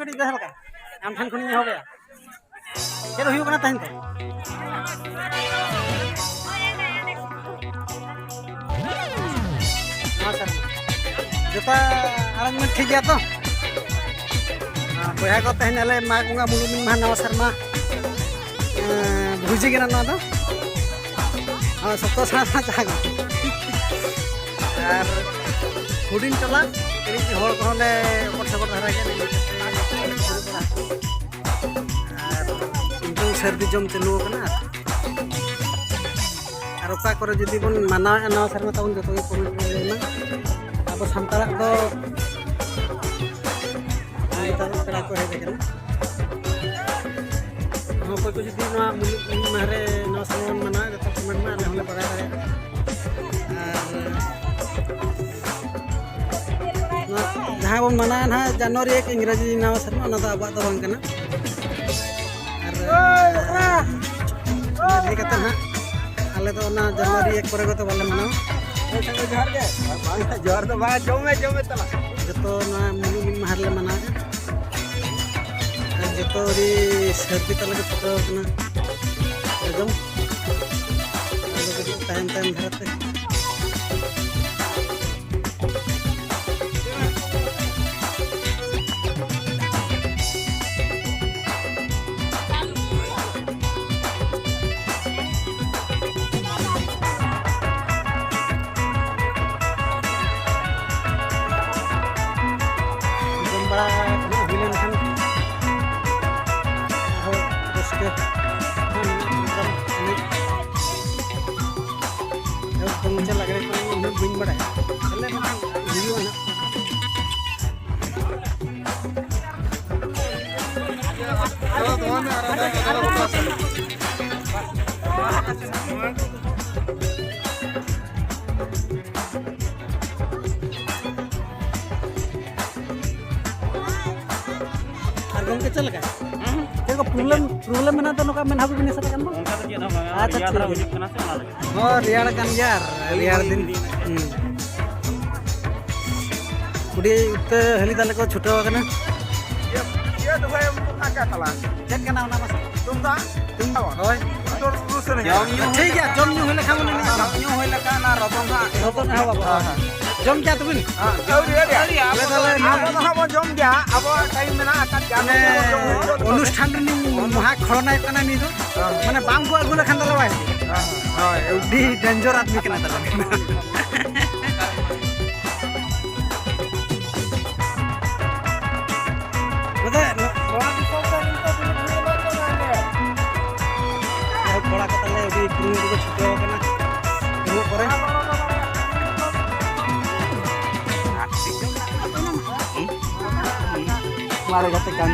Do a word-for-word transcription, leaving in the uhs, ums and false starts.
ᱟᱹᱰᱤ ᱵᱮᱥ ᱞᱮᱠᱟ ᱟᱢ ᱴᱷᱮᱱ ᱠᱷᱚᱱᱤᱧ ᱮᱦᱚᱵᱮᱜᱼᱟ᱾ ᱪᱮᱫ ᱦᱩᱭᱩᱜ ᱠᱟᱱᱟ ᱛᱮᱦᱮᱧ ᱫᱚ? ᱱᱟᱣᱟ ᱥᱮᱨᱢᱟ᱾ ᱡᱚᱛᱚ arrangement ᱴᱷᱤᱠ ᱜᱮᱭᱟ ᱛᱚ? ᱟᱨ ᱵᱚᱭᱦᱟ ᱠᱚ, ᱛᱮᱦᱮᱧ ᱟᱞᱮ ᱢᱟᱜᱽ ᱵᱚᱸᱜᱟ ᱢᱩᱞᱩᱜ ᱢᱤᱫ ᱢᱟᱦᱟ ᱱᱟᱣᱟ ᱥᱮᱨᱢᱟ, ᱮᱸ, ᱵᱷᱩᱡᱤ ᱠᱟᱱᱟ ᱱᱚᱣᱟ ᱫᱚ᱾ ᱦᱳᱭ, ᱥᱚᱠᱛᱚ ᱥᱮᱬᱟ ᱥᱮᱬᱟ ᱪᱟ ᱠᱚ᱾ ᱟᱨ ᱦᱩᱰᱤᱧ ᱴᱚᱞᱟ, ᱠᱟᱹᱴᱤᱡ ᱦᱚᱲ ᱠᱚᱦᱚᱸ ᱞᱮ ᱚᱠᱚᱴ ᱥᱚᱠᱚᱴ ᱫᱷᱟᱨᱟ ᱜᱮᱭᱟ, ᱱᱤᱭᱟᱹ ᱠᱷᱟᱹᱛᱤᱨ ᱟᱨ ᱱᱤᱛᱚᱝ ᱥᱟᱹᱨᱫᱤ ᱡᱚᱢ ᱪᱟᱹᱞᱩ ᱟᱠᱟᱱᱟ᱾ ᱟᱨ ᱚᱠᱟ ᱠᱚᱨᱮ ᱡᱩᱫᱤ ᱵᱚᱱ ᱢᱟᱱᱟᱣᱮᱫᱼᱟ ᱱᱟᱣᱟ ᱥᱮᱨᱢᱟ ᱛᱟᱵᱚᱱ, ᱡᱚᱛᱚ ᱜᱮ comment ᱵᱚᱱ ᱞᱟᱹᱭ ᱢᱟ᱾ ᱟᱵᱚ ᱥᱟᱱᱛᱟᱲᱟᱜ ᱫᱚ ᱱᱮᱛᱟᱨ ᱯᱮᱲᱟ ᱠᱚ ᱦᱮᱡ ᱟᱠᱟᱱᱟ᱾ ᱚᱠᱚᱭ ᱠᱚ ᱡᱩᱫᱤ ᱱᱚᱣᱟ ᱢᱩᱞᱩᱜ ᱢᱤᱫ ᱢᱟᱦᱟ ᱨᱮ ᱱᱟᱣᱟ ᱥᱮᱨᱢᱟ ᱵᱚᱱ ᱢᱟᱱᱟᱣᱟ, ᱡᱚᱛᱚ comment ᱢᱟ, ᱟᱞᱮ ᱦᱚᱸᱞᱮ ᱵᱟᱲᱟᱭ ᱫᱟᱲᱮᱭᱟᱜᱼᱟ᱾ ᱟᱨ ᱱᱚᱣᱟ ᱡᱟᱦᱟᱸ ᱵᱚᱱ ᱢᱟᱱᱟᱣᱟ ᱱᱟᱦᱟᱜ ᱡᱟᱱᱩᱣᱟᱨᱤ ᱮᱠ, ᱤᱝᱨᱟᱡᱤ ᱱᱟᱣᱟ ᱥᱮᱨᱢᱟ, ᱚᱱᱟ ᱫᱚ ᱟᱵᱚᱣᱟᱜ ᱫᱚ ᱵᱟᱝ ᱠᱟᱱᱟ᱾ ᱟᱨ ᱚᱱᱟ ᱤᱫᱤ ᱠᱟᱛᱮ ᱱᱟᱦᱟᱜ ᱟᱞᱮ ᱫᱚ ᱚᱱᱟ ᱡᱟᱱᱩᱣᱟᱨᱤ ᱮᱠ ᱠᱚᱨᱮ ᱫᱚ ᱵᱟᱞᱮ ᱢᱟᱱᱟᱣᱟ᱾ ᱦᱳᱭ ᱥᱟᱸᱜᱮ, ᱡᱚᱦᱟᱨ ᱜᱮ᱾ ᱵᱟᱝ, ᱡᱚᱦᱟᱨ ᱫᱚ ᱵᱟᱝ, ᱡᱚᱢ ᱢᱮ, ᱡᱚᱢ ᱢᱮ ᱛᱟᱞᱟᱝ᱾ ᱡᱚᱛᱚ ᱱᱚᱣᱟ ᱢᱩᱞᱩᱜ ᱢᱤᱫ ᱢᱟᱦᱟ ᱨᱮᱞᱮ ᱢᱟᱱᱟᱣᱮᱫᱼᱟ᱾ ᱟᱨ ᱡᱚᱛᱚ ᱟᱹᱰᱤ ᱥᱟᱹᱨᱫᱤ ᱛᱟᱞᱮ ᱠᱚ ᱪᱷᱩᱴᱟᱹᱣ ᱟᱠᱟᱱᱟ᱾ ᱮᱠᱫᱚᱢ ᱟᱞᱮ ᱫᱚ ᱠᱟᱹᱴᱤᱡ ᱛᱟᱭᱚᱢ ᱛᱟᱭᱚᱢ ᱫᱷᱟᱨᱟ ᱛᱮ᱾ ᱡᱚᱢ ᱵᱟᱲᱟ ᱦᱩᱭ ᱞᱮᱱᱠᱷᱟᱱ ᱟᱨᱦᱚᱸ ᱨᱟᱹᱥᱠᱟᱹ ᱦᱚᱸ ᱢᱮᱱᱟᱜᱼᱟ᱾ ᱯᱨᱳᱜᱨᱟᱢ ᱮᱱᱮᱡ ᱮᱦᱚᱵ ᱠᱷᱚᱱ ᱢᱩᱪᱟᱹᱫ ᱞᱟᱜᱽᱲᱮ ᱠᱚ ᱤᱧ ᱦᱚᱸ ᱵᱟᱹᱧ ᱵᱟᱲᱟᱭᱟ᱾ ᱟᱞᱮ ᱱᱚᱰᱮ ᱦᱩᱭᱩᱜᱼᱟ ᱱᱟᱜ᱾ ᱟᱨ ᱜᱚᱢᱠᱮ, ᱪᱮᱫ ᱞᱮᱠᱟ? ᱦᱮᱸ? ᱪᱮᱫ ᱠᱚ problem, problem ᱢᱮᱱᱟᱜ ᱛᱮ ᱱᱚᱝᱠᱟ ᱢᱮᱫᱦᱟ ᱵᱤᱱ ᱮᱥᱮᱫ ᱟᱠᱟᱱ ᱫᱚ? ᱚᱱᱠᱟ ᱫᱚ ᱪᱮᱫ ᱦᱚᱸ ᱵᱟᱝᱟ, ᱟᱪᱪᱷᱟ, ᱨᱮᱭᱟᱲ ᱴᱷᱤᱠ ᱫᱷᱟᱨᱟ ᱜᱮᱭᱟ᱾ ᱵᱩᱡᱩᱜ ᱠᱟᱱᱟ ᱥᱮ, ᱚᱱᱟ ᱞᱟᱹᱜᱤᱫ᱾ ᱦᱚᱸ, ᱨᱮᱭᱟᱲ ᱠᱟᱱ ᱜᱮᱭᱟ ᱟᱨ ᱨᱮᱭᱟᱲ ᱫᱤᱱ᱾ ᱦᱩᱸ᱾ ᱟᱹᱰᱤ ᱩᱛᱟᱹᱨ ᱦᱟᱹᱞᱤ ᱫᱟᱞᱮ ᱠᱚ ᱪᱷᱩᱴᱟᱹᱣ ᱟᱠᱟᱱᱟ᱾ ᱪᱮᱫ ᱦᱚᱸ ᱮᱢ ᱠᱚ ᱠᱟᱜ ᱠᱟᱱᱟ? ᱪᱮᱫ ᱠᱟᱱᱟ ᱚᱱᱟ ᱢᱟᱥᱮ? ᱛᱩᱢᱫᱟᱜ? ᱛᱩᱢᱫᱟᱜ ᱵᱟᱝ? ᱦᱳᱭ᱾ ᱡᱚᱢ ᱧᱩ ᱦᱩᱭ ᱞᱮᱠᱷᱟᱱ ᱴᱷᱤᱠ ᱜᱮᱭᱟ, ᱡᱚᱢ ᱧᱩ ᱦᱩᱭ ᱞᱮᱠᱷᱟᱱ ᱩᱱᱤ ᱡᱚᱢ ᱧᱩ ᱦᱩᱭ ᱞᱮᱠᱷᱟᱱ ᱟᱨ ᱨᱚᱛᱚᱱ ᱦᱟᱸᱜ ᱨᱚᱛᱚᱱ ᱮᱦᱚᱵ ᱟᱵᱚ᱾ ᱦᱮᱸ, ᱦᱮᱸ᱾ ᱡᱚᱢ ᱠᱮᱭᱟ ᱛᱚᱵᱤᱱ? ᱦᱮᱸ, ᱟᱹᱣᱨᱤ, ᱟᱹᱣᱨᱤ᱾ ᱟᱵᱚ ᱫᱚ ᱦᱟᱸᱜ ᱵᱚᱱ ᱡᱚᱢ ᱜᱮᱭᱟ, ᱟᱵᱚᱣᱟᱜ time ᱢᱮᱱᱟᱜ ᱟᱠᱟᱫ ᱜᱮᱭᱟ᱾ ᱢᱟᱱᱮ ᱚᱱᱩᱥᱴᱷᱟᱱ ᱨᱤᱱᱤᱡ ᱢᱚᱦᱟ ᱠᱷᱚᱲᱱᱟᱭᱚᱠ ᱠᱟᱱᱟ ᱱᱩᱭ ᱫᱚ᱾ ᱦᱮᱸ᱾ ᱢᱟᱱᱮ ᱵᱟᱝ ᱠᱚ ᱟᱹᱜᱩ ᱞᱮᱠᱷᱟᱱ ᱫᱚ ᱵᱟᱭ ᱦᱤᱡᱩᱜᱼᱟ᱾ ᱦᱮᱸ, ᱦᱮᱸ, ᱦᱳᱭ᱾ ᱟᱹᱰᱤ danger ᱟᱫᱢᱤ ᱠᱟᱱᱟ ᱛᱟᱞᱮ᱾ ᱱᱚᱣᱟ ᱫᱤᱥᱚᱢ ᱨᱮ ᱱᱤᱛᱚᱜ ᱫᱩᱲᱩᱵ ᱦᱩᱭ ᱮᱱᱟ ᱛᱚ ᱱᱚᱰᱮ᱾ ᱟᱨ ᱠᱚᱲᱟ ᱠᱚ ᱛᱟᱞᱮ ᱟᱹᱰᱤ ᱠᱩᱨᱩᱢᱩᱴᱩ ᱠᱚ ᱪᱷᱩᱴᱟᱹᱣ ᱟᱠᱟᱱᱟ᱾ ᱤᱱᱟᱹ ᱯᱚᱨᱮ ᱢᱟᱨᱮ ᱜᱟᱛᱮ ᱠᱟᱱ᱾